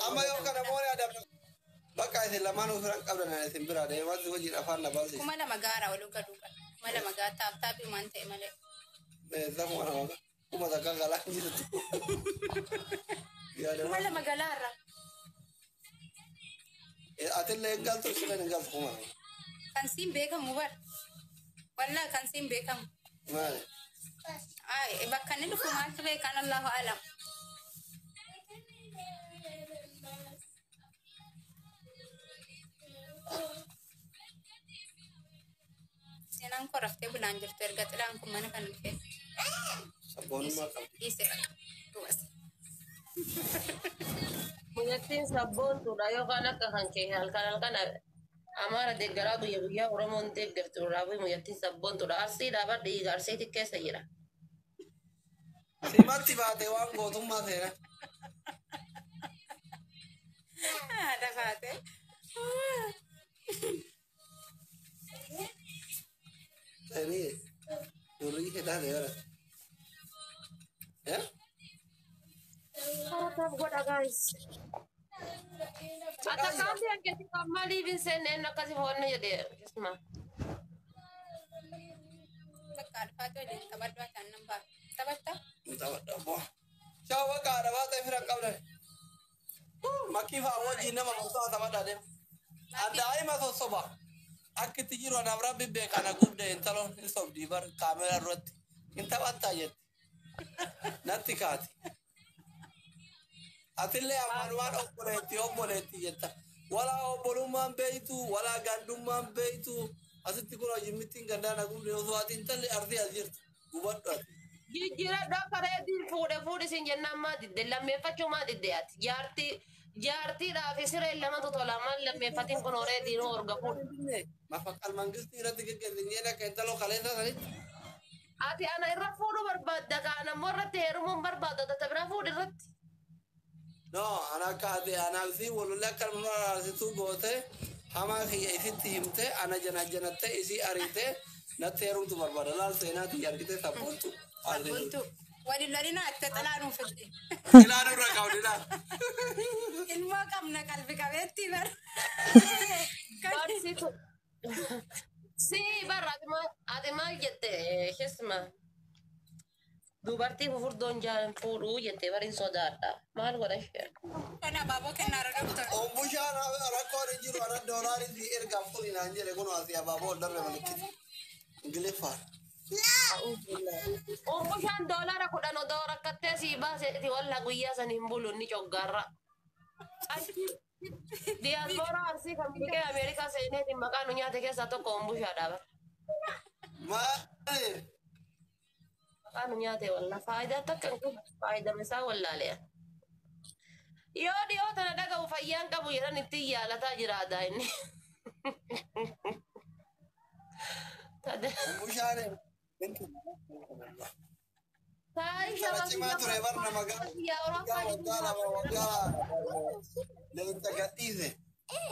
Amma yoo kana moone adabna. Bakka isin lamaan ofiirra qabdan isin bira deemaa wajjin afaan na baasisa. 2000 gaara waluu gaduu qaba. 2000 gaa taap taapii waan ta'e malee. Meeshaa 2000 1000 galaa jirtu. 2000 galaarra. Atillee hin galtu isillee hin galtu 2000. Kan siin beekamu bar. Wallaa kan siin beekamu. Maali? Ay, bakka inni dhufu maaltu beekan Allahu alam. Seenaan koo raftee bulaan jirtu erga xilaan kun mana kana dhufee. Sabboonummaa qabdi. Dhiisee dhaqa. Du'as. Munyattiin sabboontuudha yookaan akka kan kee halkan halkan Amaara deeggaraa guyya guyyaa Oromoon deeggartu raawwii munyattiin sabboontuudha. Arsiidhaa bar dhiiga Arsiitti keessa jira. Simatti baate waan gootummaa seenaa. Haadha baate. Seenii durrii hidhaa ta'e. Harakaaf godha guys. Ata kaanti hankeetti kan maaliif hin seenne inni akkasi foonne jedhe isma. Bakka alfaatu waliin taphadhu ati annan ba'a. Taphatta? Taphadha boo. Shaawa bakka haadha baatee fira qabdan. Makkii fa'aa wajjin nama murtaa'aa taphadhaa deema. Daa'ima sossoba. Akka itti jiru anaaf rabbi beeka na gubde intaloon hin sobdii bar kaameraa duratti. Hin taphattaa jetti. Natti kaati. Atillee ammanumaan obboleetti obboleetti jetta. Walaa obbolummaan beeytu, walaa gandummaan beeytu. Asitti kun hojii gandaa na gubde osoo ati intalli arsii as jirtu. Gubadhu ati. Jijjiiradhu akka reetiin fuudhe fuudhi sin jennaan maa didde lammeeffachuu maa didde ati jaartii jaartiidhaa fi sireen lamatu tola maal lammeeffatiin kun reetiin orga fuudhe. Mafaqal mangistii irratti geggeessineen akka intaloo kaleessa sanitti. Ati ana irra fuudhuu barbaadda kaan ammoo irratti heerumuun barbaadda tata bira fuudhi irratti. No, ana akka ati anaaf si walollee akka nu araarsituu goote hamaa kiyya isitti himte ana jana janatte isii ariite natti heerumtu barbaada. Laal seenaa tiyya argite sabboontu. Sabboontu. Waliin lolinaa itti xilaa nuuf fidde. Ilaa nurra qabdi laal. Ilmoo qabna qalbi qabeetti bar. Barsiitu. Si barra ati maal jette shisma. Dubartii fufurdoon jaalan fuudhuu jette bariin sodaadha. Maal godha isheen? Kana abaaboo kennaara doktor. Ombushaan rakkoon hin jiru ana doolaarii si ergaaf kuni naan jedhe kun asii abaaboo ol darbe malikkitu. Ingiliffaan. Ombushaan $10 odoo rakkattee sii baaseeti walla guyyaa san hin bulu inni coggaarra. Diyaaspooraa Arsii kan biqee Ameerikaa seeneetiin maqaa nu nyaate keessaa tokko ombushaadha bara. Maali? Maqaa nu nyaate walla faayidaa takka hin qabu faayidama isaa wallaale'a. Yoo dhiyoo tana dhaga'u fayyaan qabu jedhan ittiin yaalataa jira aadaa inni. Ombushaan. Intala cimaa ture bar nama waggaa 2 waggaa leenca gadhiise.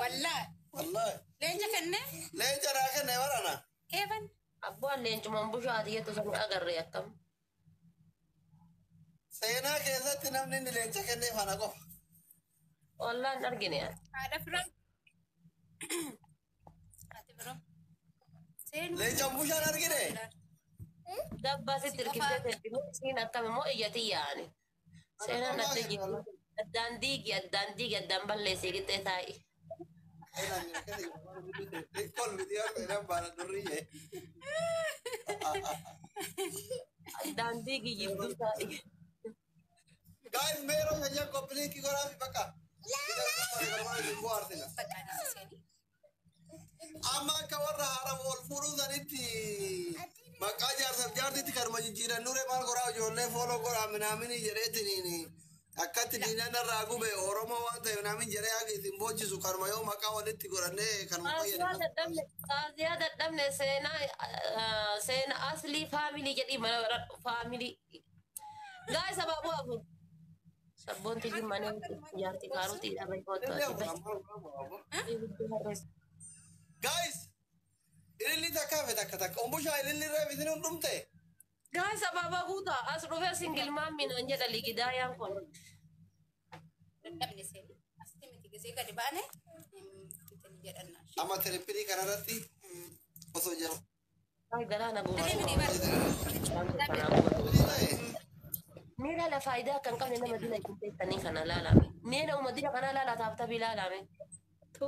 Wallaa. Wallaahi. Leenca kennee? Leenca naa kenne barana. Eeban. Abbaan leencuma ombushaati jettu san agarree akkam. Seenaa keessatti namni inni leenca kenneef ana qofa. Wallaan hin argine. Haadha firoo. Haati firoo. Seenuu. Leenca ombushaan argine. Dabbaa sitti hirkiftee teessee isiin akkam immoo iyyati yaa'ani. Seenaan adda jirtu. Addaan diigi addaan diigi addaan balleessii qixxee taa'i. Kolmiti yoo seenaan baana durriyyee. Addaan diigi jidduu taa'i. Guys, meeroo sanyaan koppiliinkii godhaa fi bakka. Amma akka warra haaraaf ol fuudhuu sanitti maqaa jaarsaaf jaartitti kanuma jijjiiran nuree maal godhaa ijoollee fooloo godhaa minaamini jedheetiin akkatti diinaan irraa gube Oromoo waan ta'e minaamin jedhee haga isin boonchisu kanuma yoo maqaa walitti godhannee kanuma fayyadamu. Saaziyaa dadhabne seenaa seena aslii faamilii jedhii mana baradhu faamilii. Gaa'e sabaaboo afur. Sabboonti jimmanee jaarti kaarotii dhabee kootu ati bahi. Guys, ililli takka hafe takka takka. Ombushaa ililli reef isin hin dhumte. Gaa'e sabaaboo guutaa as dhufee singilmaan minaan jedha ligidaayaan kun. Dadhabne seenuu. Gisee gadi baane jedhanna. Amma tirippilii kanarratti osoo jiru. Ay, galaana Tirippilii gubaatu. bara. Mee laala faayidaa akka hin qabne nama dila itti teessanii kana laalame. Mee nama dila kana laala taaptabii laalame. Tu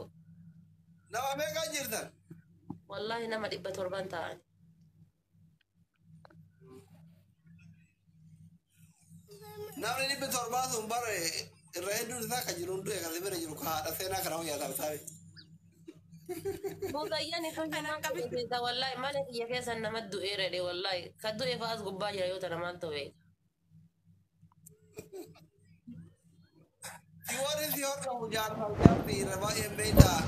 Nama meeqa jirtan? wallaahi nama 700 ta'an. Namni 700 sun bare irra hedduun isaa kan jiru hunduu kan bira jiru haadha seenaa kana hojii taphatabe. Muuzayyan itoo keessa wallaahi mana kiyya keessa nama du'eera dhe wallaahi ka du'e fa'aas gubbaa jira yoo tana maaltu beeka. Si warri si hordofu jaarsaa jaarsi irra baay'een beektaa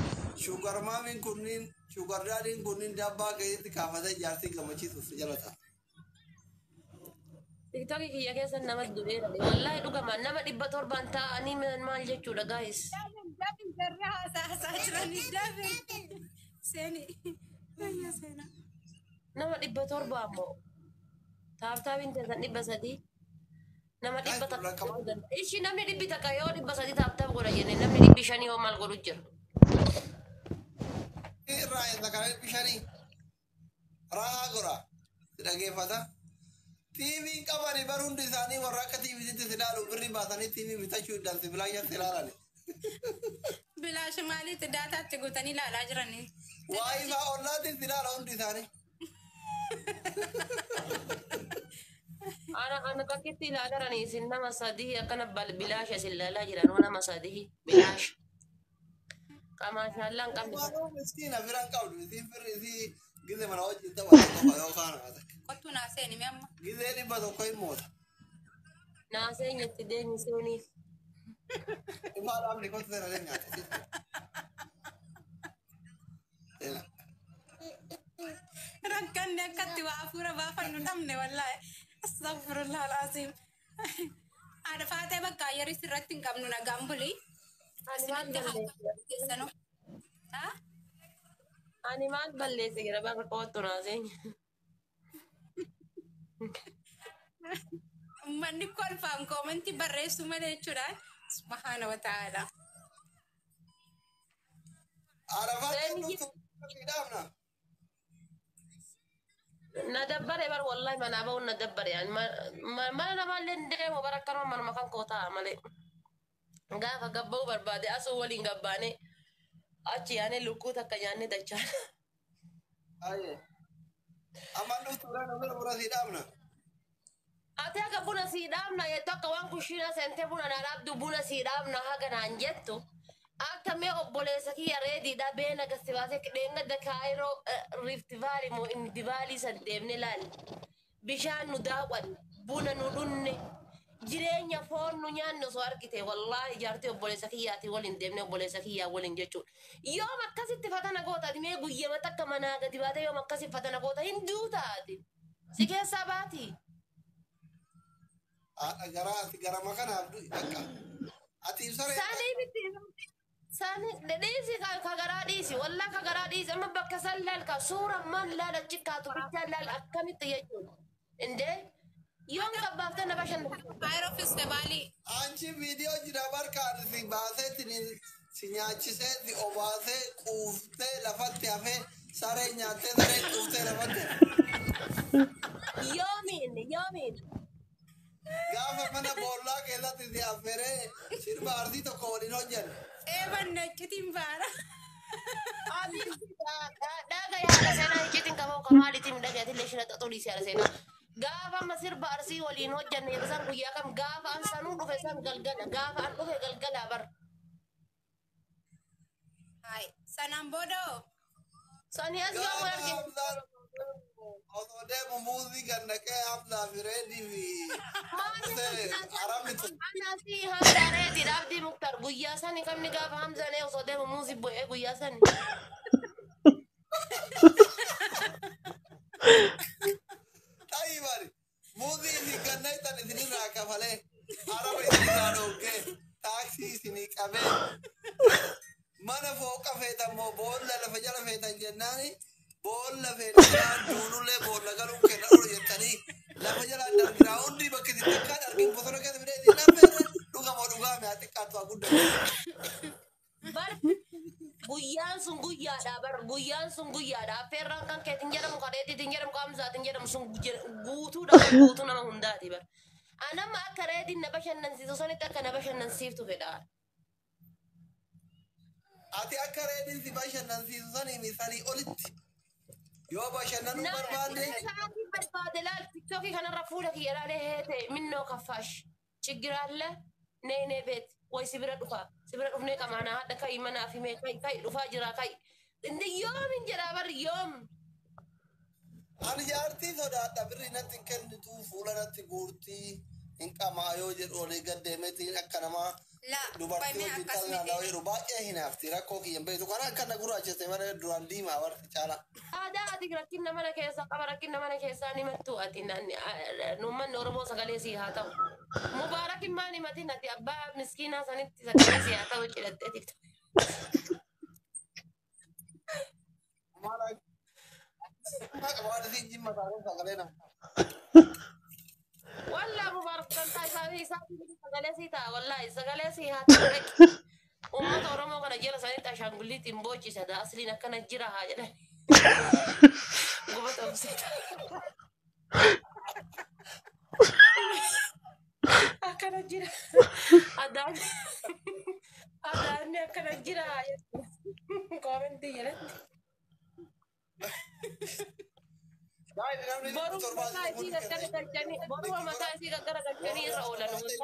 shugar maamiin kunniin shugar daadiin kunniin dabbaa keessatti kaafatee jaarsi gammachiisuuf si jalata. Tiktokii kiyya keessa nama du'eera dhe wallaahi dhugama nama 700 ta'anii maal jechuudha gaayis. Dabin jarri haasaa haasaa jiranii dabin. Seeni. Ayya seenaa. Nama 700 ammoo taaptaabiin teessan 300. Nama 100 godhuu danda'a. Ishi namni 100 yoo 300 taaptaab godha jenne namni 500 yoo maal godhu jira. Irraa isa kana 500 raahaa gora si dhageeffata. TV qabani bar hundi isaanii warra akka TVtti si ilaalu birri baasanii TV bitachuu dansi bilaasha si ilaalani. Bilaash maaliitti daataatti guutanii ilaalaa jiranii. Waayifaa ollaatti si ilaala hundi isaanii. Ana ana bakkitti ilaalarani isin nama sadii akkana bilaasha isin ilaalaa jiran hoo nama sadii bilaasha. Qamaashaallaan qabne. Waanoo miskiina biraan qabdu isiin firri isii gize mana wajjin taphatu qofa yookaan haata. Kottuu naa seeni mee amma. Gizee 100 hin moota. Naaseen jetti deemi seeniif. Imaa dhaabni kottu seera deemi nyaata. Seena. Rakkanne akkatti waa hafuura baafannu dhabne wallaahi. Astaghfirullah al-aziim. Haadha faatee bakka ayyaris irratti hin qabnu nagaan buli. Ani maal Isinitti haa balleesse? keessanuu. Haa? Ani maal balleesse jira bakka kottu naaseen. Uummanni kolfaan koomantii barreessuu malee jechuudhaan subhaana wa ta'aala. Haadha faatee Seeni dhuftu dhaabna. Na dabbare bar wallahi manaa ba'uun na dabbare. Ani mana namaallee hin deemu bara akkanuma manuma kan koo taa'a malee. Gaafa gabba'uu barbaade asuu waliin gabbaane achi yaanee lukkuu takka nyaannee dachaan. Ayyee. Amma dhuftu biraan bira bira si dhaabna. Ati akka buna sii dhaabna jettu akka waan kushiina seentee buna naa dhaabdu buna sii dhaabna haga naan jettu. Akka mee obboleessa kiyya reediidha beena gasti baasee dheengadda Kaayiroo Rift Valley moo inni Valley san deemne laali. Bishaan nu daawwanne buna nu dhunne jireenya foon nu nyaanne osoo argite wallaahi jaartii obboleessa kiyyaatii waliin deemne obboleessa kiyyaa waliin jechuudha. Yoom akkasitti fatana goota ati mee guyyama takka manaa gadi baate yoom akkasitti fatana goota hin duutaati. Si keessaa baati. Haadha garaa ati garama kanaaf du'i bakka. Ati ibsaree. Sanii miti. Sanii dhiisi ka garaa dhiisi wallaa ka garaa dhiisi amma bakka san laal ka suura man laal achi kaatu bichaa laal akkamitti jechuudha. Indee yoom qabbaaftee na bashannansiifte? Kaayiroo feestivaalii. Anchi viidiyoo jira barkaan si baasee si nyaachisee si obaasee quuftee lafatti hafee saree nyaattee saree quuftee lafatti hafe. Yoomiin yoomiin. Gaafa mana boollaa keessatti si affeeree sirba arsii tokko waliin hojjanne. Eeban naccitiin baara. Dhaga yaada seenaa icciitiin qaboo ka maaliitiin midhagee atillee shira xaxuu dhiisi yaada seenaa. Gaafa amma sirba arsii waliin hojjanne yeroo san guyyaa kam gaafa an sanuu dhufe san galgala gaafa an dhufe galgala bar. Hai. Sanaan booda hoo? Sani as yoo Gaafa arge. Hamzaan osoo deemu muuzii gad naqee Hamzaa fi Reedii fi Arabni tun. Anasi Hamza reedi Abdii Muktar guyyaa sani kamni gaafa Hamzaan osoo deemu muuzii bu'ee guyyaa sani. Ta'ii bari muuzii isin gad naqxan isinirraa kafalee araba isinirraa dhoggee taaksii isinii qabee mana fooqa feetan moo boolla lafa jala feetan jennaani boolla feetan duunullee boolla galuun kenna ol jettanii lafa jala underground bakki isin takkaan argin bosona keessa fidee isin affeerre dhugamoo dhugaa mi'a xiqqaatu haa guddatu. Guyyaadha bar, guyyaan sun guyyaadha. Affeerraan kan keetiin jedhamu, kadheetiitiin jedhamu, qaamsaatiin jedhamu sun guutuudha, guutuu nama hundaati bar. Anamma akka reediin na bashannansiisu sanitti akka na bashannansiiftu fedha. Ati akka reediin si bashannansiisu sanii sanii olitti yoo bashannanuu Nama barbaadde sa'aatii barbaade laal, TikTokii kanarra fuula kiyya ilaalee heete minnoo kaffaash chiggiraalle nee nee beet way si bira dhufa, si bira dhufnee qamaanaa hadha ka'i manaa fi mee ka'i ka'i dhufaa jira ka'i. Inni yoomin jedhaa bar yoom. Ani jaartii sodaadha, birri natti hin kennitu, fuula natti guurtii hin qamaa yoo jedhu olii gad deemeetiin akka namaa Laa, dubartii qoy mee wajjin akkas taa'aa miti. jedhu baay'ee hinaafti, rakkoo kiyya hin beektu kana akka na gurraachiste malee duraan diimaa warri caala. Aadaa ati rakkina mana keessaa qaba, rakkina mana keessaa ni mattu ati uummanni Oromoo sagalee sii haa ta'u. Mubaarakin maan himatin ati abbaa miskiinaa sanitti sagalee sii haa ta'u cidhattee TikTok. Maal waan isin jimma taa'ee sagalee nama. Wallaa Mubaarak dantaa isaa isaatiin sagalee sii ta'a, wallaahi sagalee sii haa ta'u dhaqi. Uummata Oromoo kana jala sanitti ashaangulliitiin boochisa, asliin akkana jira haa jedhan. Gubata obsita. Akkana jira. Adaan adaanni akkana jira koomentii jalatti. Baay'ee namni Boruma torbaan mataa isii gaggaragalchanii, boruma mataa isii gaggaragalchanii irra oolan wallahi.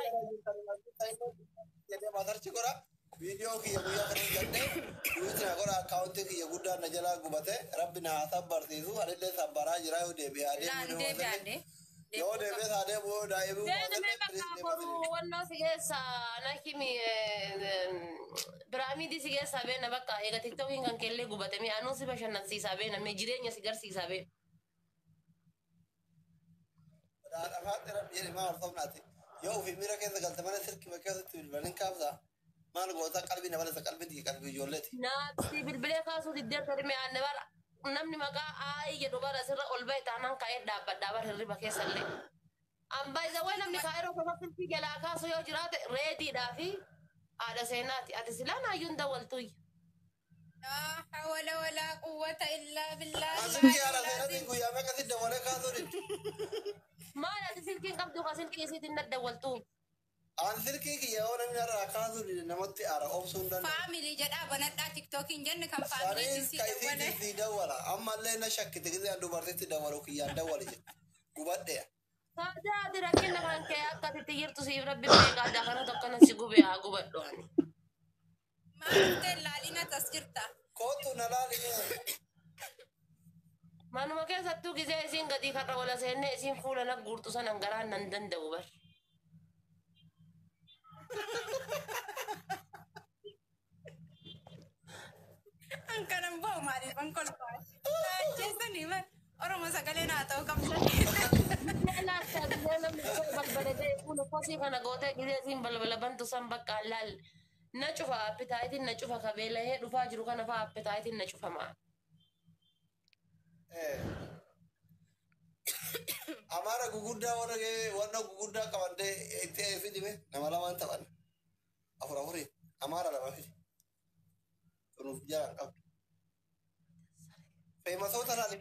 Jedhee matarchi godha. Viidiyoo kiyya guyyaa kana hojjadhee yuuti na godha, akkaawuntii kiyya guddaan na jalaa gubate, rabbi na haa sabbarsiisu, anillee sabbaraa jira, yoo deebi'ee haa Laan deebi'u deebi'aande. yoo deebi'ee haa deebi'u, yoo daa'imuu Deemee bakka boru wannoo si keessa na himi, piraamidii si keessaa beena, bakka eega TikTokiin kan keellee gubate mee anuu si bashannansiisaa beena, mee jireenya si garsiisaa beena. Afaan rabbi jedhe maa horfamnaati yoo ofii miira keessa galte mana sirkii keessatti bilbilanii kaabsa maal goota, qalbii nama lasa, qalbii qalbii ijoolleeti. Naatti bilbilee kaasuu diddee tarmee aanne bara namni maqaa aayi jedhu bara sirra ol bahe taanaan ka'ee dhaabbadhaa bara hirriba keessallee. Ambaa isa way namni kaa'ee qofa silkii jalaa kaasu yoo jiraate reediidhaa fi haadha seenaati. Ati silaa naayyuun dawwaltuuyya. Laa hawla walaa quwwata illaa billaahi Silkii haadha seenaatiin guyyaa meeqatti dabalee kaasuu didde. Maal ati silkiin qabdu ka silkii isiitiin daddawwaltuu? An silkii kiyya yoo namni irraa kaasuu dide namatti aara, obsuu hin danda'u. Family jedhaa banadhaa, TikTokiin jenne kan faamiliitiin Saniin sii ka dawwale. isiitiin sii dawwala ammallee na shakkite gisee an dubartitti dawwalu kiyyaan dawwale jette gubadheya. Faadaa ati rakkina kan kee akka ati jirtu siif rabbi beekaa, kana tokkana si gube haa gubadhu ani. Maal dhuftee laalina tas jirta? Kootu na laali. Manuma keessattuu gisee isiin gadii karra wala seennee isiin fuula na guurtu sanan garaan nan danda'u bar. An kanan ba'u maaliif an kolfaa? Ajjeesanii bar. Oromoo sagalee naa ta'uu qabdan. Laata gisee namni tokko balbala ga'e fuula kosii kana gootee gisee isiin balbala bantu san bakka laal na cufa, appetite iin na cufa, kabeelahee dhufaa jiru kana fa'aa appetite iin na cufama. Amaara guguddaa warra warra guguddaa qabandee itti fidime, nama lamaan taphanna. Afur afurii amaara lama fidi. Kunuuf jalaan qabdu. Feemasoota laali.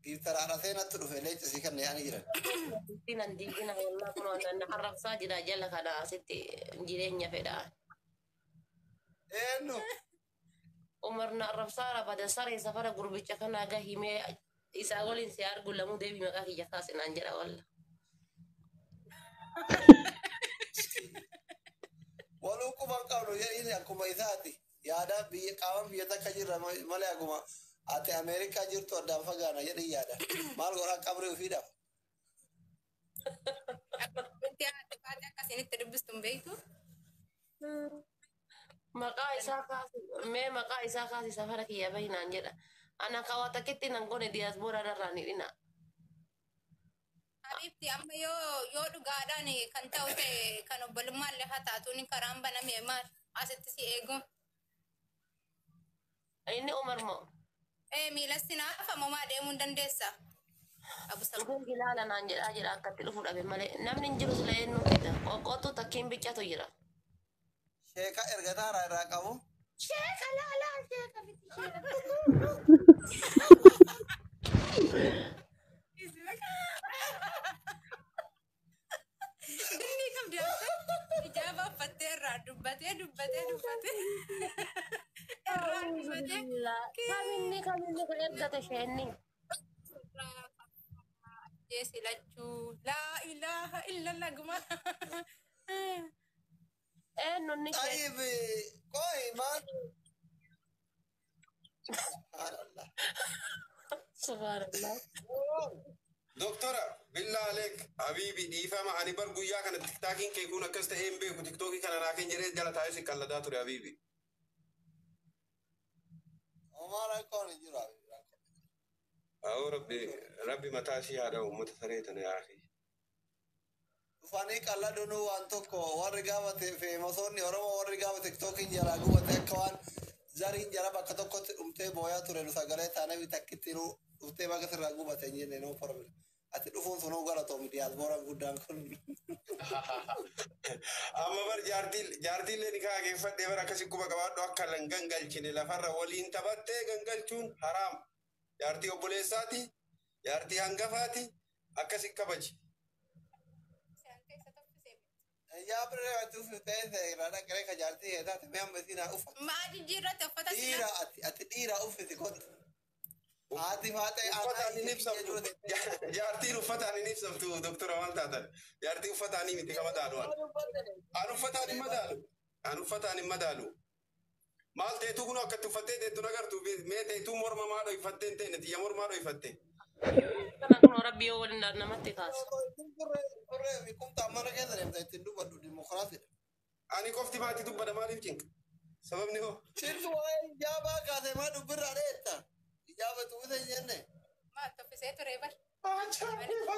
Giiftara haadha seenatti dhufe leencisii kan yaa'anii jiran. Diinan diigina wallaa kun waan arrabsaa jira jala kana asitti jireenya fedha. Eenyu? Umar na arrabsaa rabada saree safara gurbicha kana gahimee isaa waliin si argu lamuu deebii maqaa kiyya kaasinaan jedha walla. Waluu quban qabnu jedhiin akkuma isaati. Yaada biyya qaama biyya takka jirra malee akkuma ati Ameerikaa jirtu addaan fagaana jedhin yaada. Maal godhaa qabrii ofiidhaaf. Wanti haati baate akkasinitti dubbistu hin beektu. Maqaa isaa kaasi, mee maqaa isaa kaasi safara kiyya bahinaan jedha. Ana kawaa takkitti nan gone diyaasbooraa irraa ni dhina. Habiibti, amma yoo dhugaadhaan kan ta'u ta'e kan obbolummaa illee haa taatuun karaan baname maal asitti si eegu. Inni Umar moo? Ee, miilasti naaf ammoo deemuu hin dandeessa. Abu Salma. Dhufeen ilaala naan jedhaa jira, akkatti dhufu dhabe malee namni hin jiru sila eenyu fida qoqqoottuu takkiin biccatu jira. Sheeka erga taaraa irraa qabu. Sheeka laalaa sheeka miti sheeka. Dinni qabdi akka ijaaba uffattee irraa dubbatee dubbatee dubbatee irraa dubbatee. Kaminni kaminni ka ergate sheenni. Ajjeesi lachuu laa ilaaha illallah guma. Eenyunni shee. طيب ቆይ ማን Subhanallah. Subhanallah. Doktora billaa aleek habiibi dhiifama ani bar guyyaa kana tiktaakiin kee kun akkas ta'ee hin beeku tiktookii kana naa kenni jedhee jala taa'ee si qalladaa ture habiibi. Omar rakkoon hin jiru habiibi rakkoon. Awoo rabbi rabbi mataa ishii haadha uummata saree tana yaa akhi. Dhufanii qalladunuu waan tokko warri gaafa feemasoonni Oromoo warri gaafa tiktookiin jalaa gubate akka waan zariin jara bakka tokkotti dhumtee booyaa ture nu sagalee taanee takkitti nu dhuftee bakka sirraa gubate hin jenne no problem. Ati dhufuun sunuu galatoomi diyaaspooraan guddaan kun. Amma bar jaartiillee ni kaageeffadhee bar akkasi quba qabaadhu akka lan gangalchine lafarra waliin taphattee gangalchuun haraam. Jaartii obboleessaati, jaartii hangafaati, akkasi kabaji. Yaa birree ati uffitee seeraan akka ka jaartii kee taate mee amma isiin haa uffatu. Maa jijjiirratti uffata Dhiira ati ati dhiira uffiti kottu. Haati faatee Uffataan hin ibsamtu. Jaartiin uffataan hin ibsamtu doktora maal taatan. Jaartii uffataan miti ka madaalu. An uffataan hin madaalu. An uffataan hin madaalu. Maal teetuu kun akkatti uffattee teettu nagartu mee teetuu morma maa dho'ifattee hin teenne xiyya mormaa dho'ifatte. Kana kun rabbi yoo waliin namatti kaasa. Turree fi kumtaa mana keessa deemta ittiin dubbadhu dimokiraasiidha. Ani qofti maatii dubbada maaliif cinqa? Sababni hoo? Sirtu waa'ee ijaabaa kaasee maa dubbirraa dheetta? Ijaaba tuwwisa hin jenne. Maal tuffisee ture bar. Ajaa'iba!